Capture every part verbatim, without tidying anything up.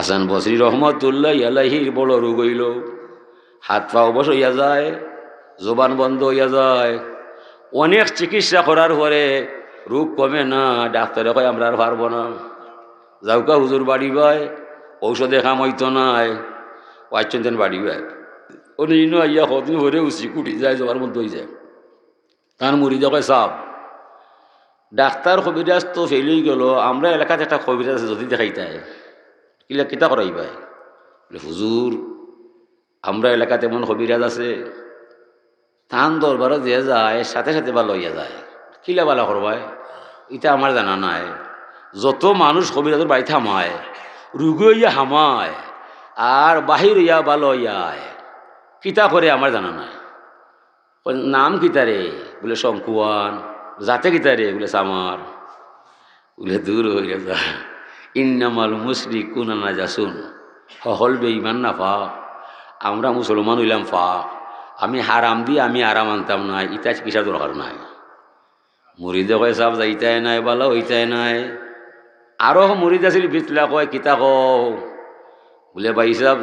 হাসান বসরি রহমতুল্লাহ আলাইহির বড় রোগ অইল, হাত পা অবশ অইয়া যায়, জবান বন্ধ অইয়া যায়। অনেক চিকিৎসা করার পরে রোগ কমে না। ডাক্তারে কয়, "আমরা আর পারবো না, যাউক্কা হুজুর বাড়ি বায়, ঔষধে কাম অইতো নায়।" ও আইচ্ছইন যেন বাড়ি বায়। অনে ইনো আইয়া কদিন পরে উসি কুটি যায়, জবান বন্ধ অইযায়। তান মুরিদে কয়, "সাব, ডাক্তার কবিরাজ তো ফেইল অইগেল, আমরার এলাকাত একটা কবিরাজ আছে, যদি দেখাইতায়।" "কিলা, কিতা করাইবায়?" বলে, "হুজুর, আমরার এলাকাত এমন কবিরাজ আছে, তান দরবারো যে যায়, সাথে সাথে ভালা অইয়া যায়।" "কিলা ভালা করবায়, ইতা আমার জানা নাই। যত মানুষ কবিরাজর বাড়িত হামায়, রুগী অইয়া হামায়, আর বাহির অইয়া ভালা অইয়া আয়। কিতা করে আমার জানা নাই।" কয়, "নাম কিতা রে?" বলে, "শঙ্কুয়ান।" "জাতে কিতা রে?" বলে, "চামার।" বলে, "দূর অইয়া যা, ইন্নামাল মুশরিকুনা নাজাসুন।" হকল বেঈমান নাপাক, আমরা মুসলমান অইলাম পাক, আমি হারাম দি আমি আরাম আনতাম নায়, ইতা কিসার দরকার নাই। মুরিদে কয়, "সাব, যাইতায় নায়, ভালা অইতায় নায়।" আরো মুরিদ আছিল বিতলা, কয়, "কিতা কও?" বলে, "ভাইসাব,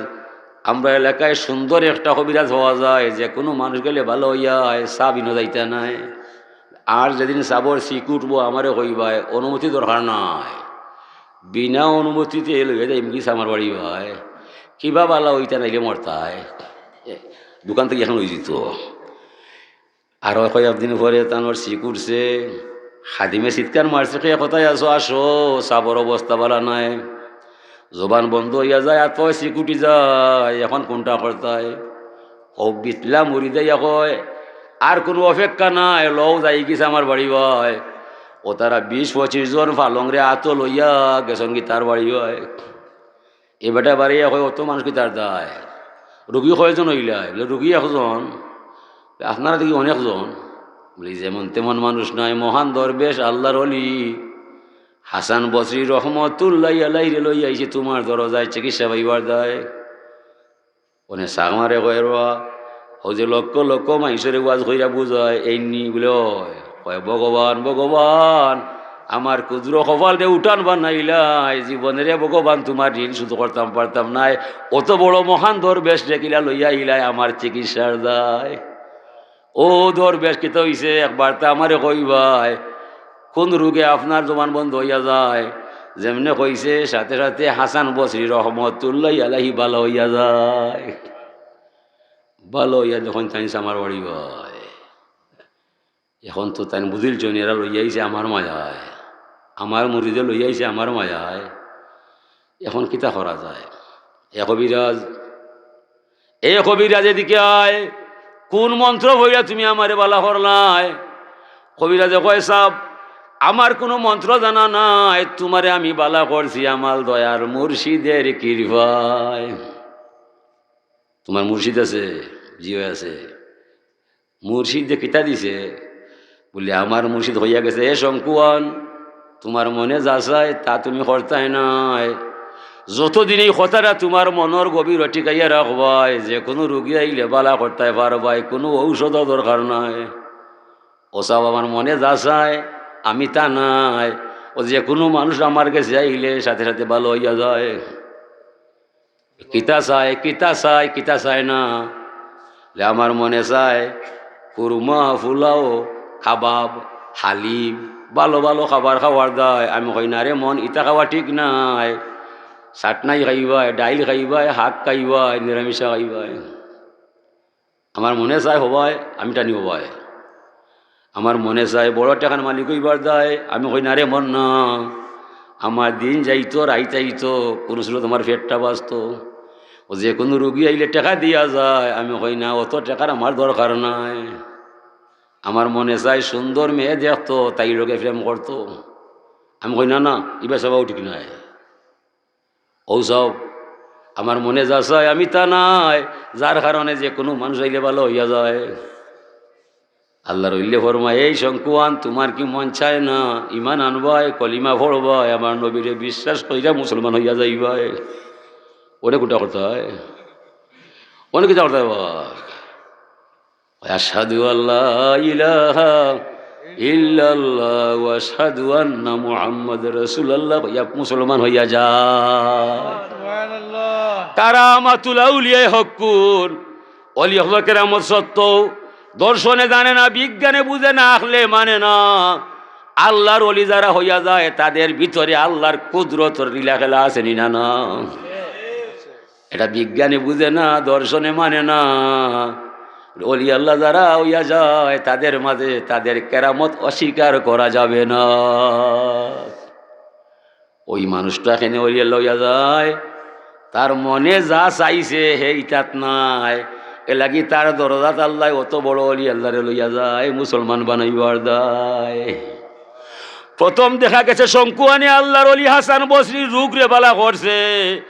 আমরার এলাকায় সুন্দর একটা কবিরাজ পাওয়া যায়, যেকুনু মানুষ গেলে ভালা অইয়া আয়, সাব ইনো যাইতা নায়। আর যেদিন সাবর সিক উঠবো, আমারে কইবায়, অনুমতি দরকার নাই, বিনা অনুমতিতে লইয়া যাইমুগি সামার বাড়ি বায়, কিবা ভালা অইতা নাইলে মরতায়, দোকান থাকি অখন অইযিতো।" আরো কয়েকদিন পরে তানর সিক উঠছে। খাদিমে চিৎকার মারছে, "কে কথায় আছো, আসো, সাবর অবস্থা ভালা নাই।" জবান বন্ধ অইয়া যায়, আর তো সিক উঠি যায়, অখন কুনটা করতায়? অউ বিতলা মুরিদে ইয়া কয়, "আর কুনু অপেক্ষা নাই, লও যাইগি সামার বাড়ি বায়।" অউ তারা বিশ পঁচিশ জন পালংরে আতো লইয়া গেছইনগি তার বাড়ি বায়। এ বেটা বাড়িয়া কয়, "অত মানুষ কিতার দায়? রুগী কয়জন অইলায়?" বলে, "রুগী একজন।" "আপনারা দেখি অনেকজন।" বলে, "যেমন তেমন মানুষ নায়, মহান দরবেশ, আল্লার অলি হাসান বসরি রহমতুল্লাহি আলাইহিরে লইয়া আইছি তুমার দরজায় চিকিৎসা পাইবার দায়।" অনে চামারে কয়, "রে বা, অউ যে লক্ষ লক্ষ মাইনষরে ওয়াজ কইরা বুঝায়, এইননি?" বলে, "অয়।" কয়, "ভগবান, ভগবান, আমার ক্ষুদ্র কপালরে উঠান বানাইলায়, জীবনে রে ভগবান তুমার ঋণ শোধ করতাম পারতাম নায়, অত বড় মহান দরবেশরে কিলা লইয়া আইলায় আমার চিকিৎসার দায়। ও দরবেশ, কিতা অইছে একবারতা আমারে কইবায়, কুন রুগে আপনার জবান বন্ধ অইয়া যায়?" যেমনে কইছে, সাথে সাথে হাসান বসরি রহমতুল্লাহি আলাইহি ভালা অইয়া যায়। ভালা অইয়া দেখইন তাইন সামার বাড়ি বায়। অখন তো তাইন বুঝিলছইন, এরা লইয়া আইছে আমার মায়ায়, আমার মুরিদে লইয়া আইছে আমার মায়ায়। অখন কিতা করা যায়? এ কবিরাজ, এ কবিরাজ, এদিকে আয়। কুন মন্ত্র পড়িয়া তুমি আমারে ভালা করলায়? কবিরাজে কয়, "সাব, আমার কুনু মন্ত্র জানা নাই, তুমারে আমি ভালা করছি আমার দয়ার মুর্শিদের কৃপায়।" "তুমার মুর্শিদ আছে?" "জি অয় আছে।" "মুর্শিদে কিতা দিছে?" বলে, "আমার মুর্শিদ কইয়া গেছে, এ শঙ্কুয়ান, তুমার মনে যা চায় তা তুমি করতায় নায়। যতদিন এই কথাটা তুমার মনর গভীরো টিকাইয়া রাখবায়, যেকুনু রুগী আইলে ভালা করতায় পারবায়, কুনু ঔষধর দরকার নাই।" "ও সাব, আমার মনে যা চায় আমি তা নায়, অউ যেকুনু মানুষ আমার গেছে আইলে সাথে সাথে ভালা অইয়া যায়।" "কিতা চায়, কিতা চায়, কিতা চায় না?" বলে, "আমার মনে চায় কুরমা, ফুলাও, কাবাব, হালিম, ভালা ভালা খাবার খাওয়ার দায়।" আমি কই, "না রে মন, ইতা খাওয়া ঠিক নায়। চাটনাই খাইবায়, ডাইল খাইবায়, হাক খাইবায়, নিরামিষা খাইবায়।" "আমার মনে চায় হবায়, আমি টানি হবায়। আমার মনে চায় বড় টেকার মালিক অইবার দায়।" আমি কই, "না রে মন, না, আমার দিন যাইতো, রাইত আইতো, কুনু সুরত আমার পেটটা বাঁচতো। অউ যেকুনু রুগী আইলে টেকা দিয়া যায়।" আমি কই, "না, অত টেকার আমার দরকার নাই। আমার মনে চায় সুন্দর মেয়ে দেখতো, তাইর লগে প্রেম করতো।" আমি কই, "না, না, ইবার স্বভাব ঠিক নায়।" "ও সাব, আমার মনে যা চায় আমি তা নায়, যার কারণে যেকুনু মানুষ আইলে ভালা অইয়া যায়।" আল্লার অলিয়ে ফরমায়, "এই শঙ্কুয়ান, তুমার কি মন চায় না? ইমান আনবায়, কলিমা পড়বায়, আমার নবীরে বিশ্বাস কইরা মুসলমান অইয়া যাইবায়।" অনে কুনটা করতায়? অনে কিতা করতায় বা? আশহাদু আল্লা ইলাহা ইল্লাল্লাহ ওয়া আশহাদু আন্না মুহাম্মাদুর রাসূলুল্লাহ কইয়া মুসলমান অইয়া যায়। কারামাতুল আউলিয়ায়ে হাক্কুন, অলি অকলর কেরামত সত্য, দর্শনে জানে না, বিজ্ঞানে বুঝে না, আখলে মানে না। আল্লাহর অলি যারা হইয়া যায়, তাদের ভিতরে আল্লাহর কুদরতর লীলা খেলা আছে নি না? না, এটা বিজ্ঞানে বুঝে না, দর্শনে মানে না। অলি আল্লাহ যারা হইয়া যায়, তাদের মাঝে তাদের কেরামত অস্বীকার করা যাবে না। ওই মানুষটা কেনে অলি আল্লাহ হইয়া যায়, তার মনে যা চাইছে হে ইতাত নাই, এর লাগি তার দরজাত আল্লাহ অত বড় অলি আল্লাহরে লইয়া যায়, মুসলমান বানাইবার দায়। প্রথম দেখা গেছে শঙ্কুয়ানে আল্লাহর অলি হাসান বসরির রোগরে বালা করছে,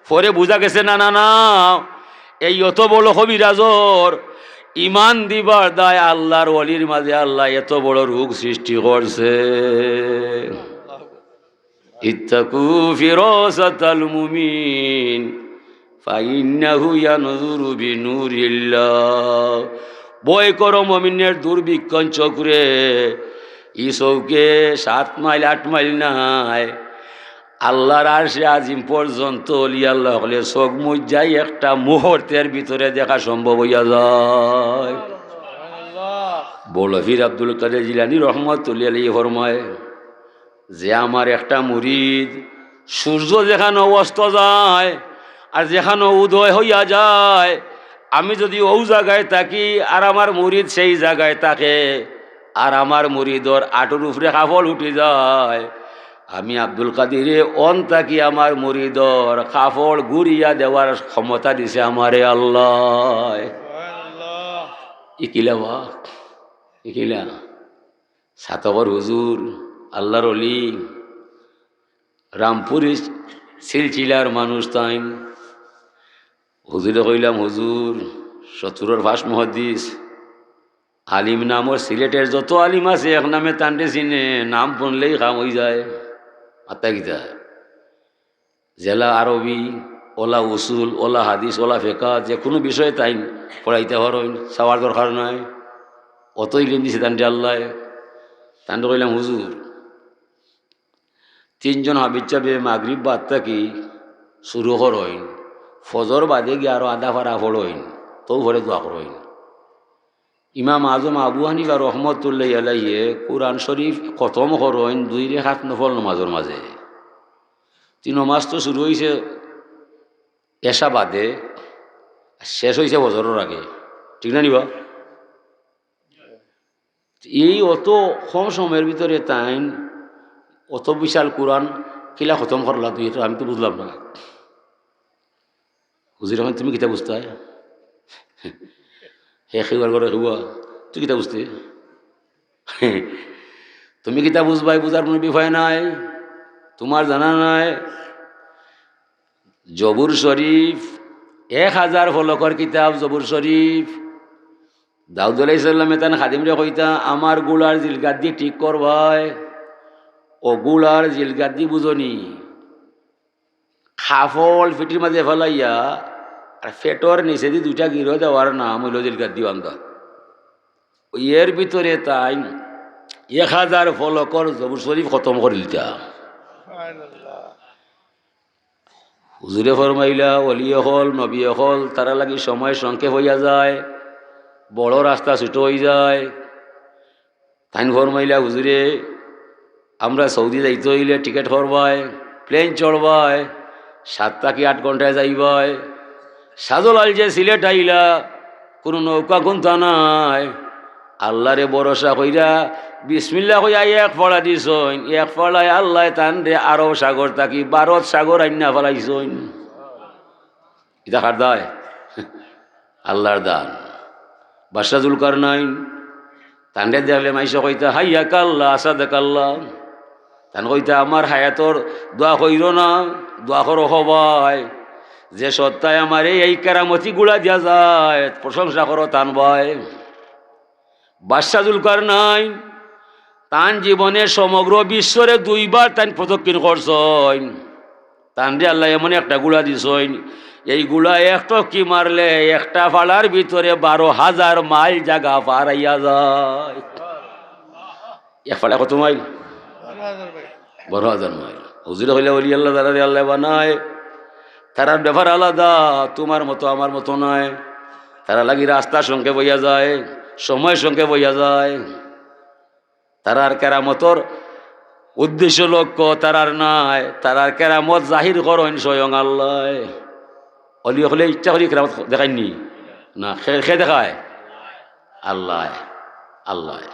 পরে বুঝা গেছে না, না, না, এই অত বড় কবিরাজর ইমান দিবার দায় আল্লাহর অলির মাঝে আল্লাহ এত বড় রোগ সৃষ্টি করছে। ইত্তাকু ফিরাসাতাল মুমিন ফাইন্নাহু ইয়ানজুরু বিনুরিল্লাহ। ভয় করো মুমিনের দুর্বীক্ষণ চকুরে। ই চউখে সাত মাইল, আট মাইল নায়, আল্লাহর আরশে আজিম পর্যন্ত অলি আল্লাহ অকলর চউখ মুজ যায়, একটা মুহূর্তের ভিতরে দেখা সম্ভব হইয়া যায়। বড় পীর আব্দুল কাদের জিলানী রহমতুল্লাহ আলাইহি ফরমায়, যে আমার একটা মুরিদ সূর্য যেখানো অস্ত যায় আর যেখানো উদয় হইয়া যায়, আমি যদি অউ জাগায় থাকি আর আমার মুরিদ সেই জাগায় থাকে, আর আমার মুরিদর আটুর উপরে কাফল উঠি যায়, আমি আব্দুল কাদিরে অন থাকি আমার মুরিদর কাফল ঘুরিয়া দেওয়ার ক্ষমতা দিছে আমারে আল্লাহ। ইকিলা বা, ইকিলা। সাতকর হুজুর, আল্লাহর অলি, রামপুরি সিলসিলার মানুষ তাইন। হুজুরে কইলাম, "হুজুর, সত্তরর পাশ মুহাদ্দিস, আলিম নামর সিলেটের যত আলিম আছে, এক নামে তানরে চিনে, নাম হুনলেই কাম হই যায়।" মাত্তা কিতা? যেলা আরবি, ওলা উসুল, ওলা হাদিস, ওলা ফেকা, যে কুনু বিষয়ে তাইন পড়াইতা পারইন, চাওয়ার দরকার নাই। অত ইলিম দিছে তানরে আল্লায়। তানরে কইলাম, "হুজুর, তিনজন হাফিজ সাবে মাগরিব বাদ থাকি শুরু করইন, ফজর বাদে গিয়া আরো আধা পারা পড়ইন, তউ পরে দোয়া করইন।" ইমাম আজম আবু হানিফা রহমতুল্লাহি আলাইহি কুরআন শরীফ খতম করইন দুই রেকাত নফল নমাজর মাঝে। তি নমাজ তো শুরু হইছে এশা বাদে, আর শেষ হইছে ফজরর আগে, ঠিক না নি বা? এই অত কম সময়ের ভিতরে তাইন অত বিশাল কুরআন কিলা খতম করলা তুই, এটা আমি তো বুঝলাম না। হুজুর, এখন তুমি কিতা বুঝতায়? হে খেউয়ার ঘরে খেউয়া, তুই কিতা বুঝতে? তুমি কিতা বুঝবায়, বুঝার কুনু বিষয় নাই, তুমার জানা নাই। জবুর শরীফ, এক হাজার ফলকর কিতাব জবুর শরীফ। দাউদ আলাইহিস সালামে তান খাদিমরে কইতা, "আমার গুলার জিলগাদ্দি ঠিক করবায়।" ও গুলার জিলগাদ্দি বুঝনি? কাফল ফিটির মাঝে ফালাইয়া আর ফেটর নিচেদি দুইটা গিরো দেওয়ার নাম অইলো জিলগাদ্দি বান্ধা। ওই এর ভিতরে তাইন এক হাজার ফলকর জবুর শরীফ খতম করিলিতা। হুজুরে ফরমাইলা, অলি অকল, নবী অকল, তারার লাগি সময় সংক্ষেপ হইয়া যায়, বড় রাস্তা ছোট হই যায়। তাইন ফরমাইলা, "হুজুরে, আমরা সৌদি যাইতে হইলে টিকিট করবায়, প্লেন চড়বায়, সাত থাকি আট ঘন্টায় যাইবায়। শাহজালাল যে সিলেট আইলা, কুনু নৌকা কুন্তা নাই।" আল্লাহরে ভরসা কইরা বিসমিল্লাহ কইয়া এক ফাড়া দিছইন, এক ফাড়ায় আল্লায় তানরে আরব সাগর থাকি ভারত সাগর আইন্না ফালাইছইন। ইতা কার দায়? আল্লাহর দান। বাদশা জুলকারনাইন, তানরে দেখলে মাইনষে কইতা, "হাইয়াকাল্লাহ, আসাদাকাল্লাহ।" তান কইতা, "আমার হায়াতর দোয়া কইরো না, দোয়া করো হবায়। যে সত্তায় আমারে এই কেরামতি গুলা দিয়া যায়, প্রশংসা করো তান বায়।" বাদশা জুলকারনাইন তান জীবনে সমগ্র বিশ্বরে দুইবার তাইন প্রদক্ষিণ করছইন। তানরে আল্লায় এমন একটা গুলা দিছইন, এই গুলা এক টপকি মারলে একটা ফাড়ার ভিতরে বারো হাজার মাইল জাগা পার অইয়া যায়। এক ফাড়া কত মাইল? বারো হাজার মাইল। হুজুরে কইলা, "অলি আল্লাহ যারারে আল্লায় বানায়, তারার ব্যাপার আলাদা, তুমার মতো আমার মতো নায়। তারার লাগি রাস্তা সংক্ষেপ অইয়া যায়, সময় সংক্ষেপ অইয়া যায়। তারার কেরামতর উদ্দেশ্য লক্ষ্য তারার নায়, তারার কেরামত জাহির করইন স্বয়ং আল্লায়। অলি অকলে ইচ্ছা করি কেরামত দেখাইন নি? না, কে, কে দেখায়? আল্লায়, আল্লায়।